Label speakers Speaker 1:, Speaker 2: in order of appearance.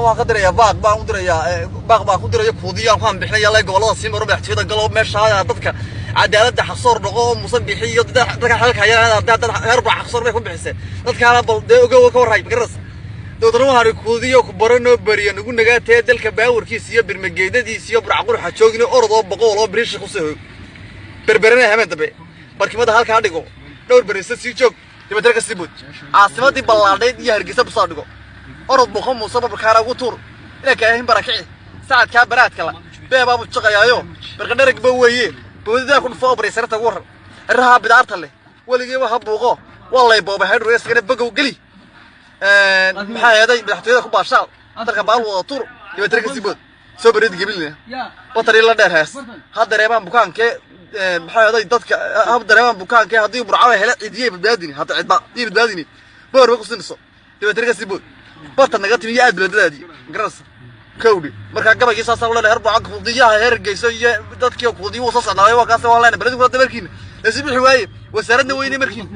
Speaker 1: Waan ka dirayaa baaq, baan u dirayaa baaq, baan ku diraya kuudiyaan ku bixinaya la gobolada sii maro, madaxtooyada galo meesha dadka cadaaladda xaqsoor noqo oo Muuse bixiyo dadka xalka hayana dad heer baa xaqsoor bay ku bixisay dadkaana. Bal dee ogow, ka warhay magaras dowladna waxaan kuudiyo ku baranoo bariya nugu nagaatee dalka baawarkiisa iyo birmageedadiisa iyo burcaqurxa joogin. Orod oo boqol oo biriisha ku soo hoog berberana habeen dambe barkimada halkaa dhigo, dhowr berisa sii joog, dabeetana ka sii bood caasimadii ballaadhayd iyo Hargeysa busoo dhigo. Orod boqo Muuse babarkaana ugu tuur ina kaahin barakici sacadkaa baraadka la beebaabu jaqayaayo barqadharagba weeye. Bowdadaa ku dhufo oo bariysarta ugu waran ciraha bidaarta leh weligiiba ha buuqo waa lay boobay haydhur isagana bogow geli. Maxaa yeeday madaxtooyada ku baashaal dalka baal wada tuur, dabeetana kasii bood soo bareed gebilina batari la dheer hees ha dareemaan bukaankee. Maxaa yeeday dadka ha dareemaan bukaankee haddii Burcada hele cidiyay badbaadini hadda cidba iyo badbaadini boor bay kusinayso, dabeetana kasii bood barta naga timi iyo aad beledadaadii magaranaysa kowdhi. Markaa gabaygii saasaa u leenahay herbuca kuudiyaha heer geyso iyo dadkii kuudiyo wuu soo socdaa. Waa kaas waan leenahay beledigu hadda markiina lasi bixi waaye wasaaradna weyne markiina.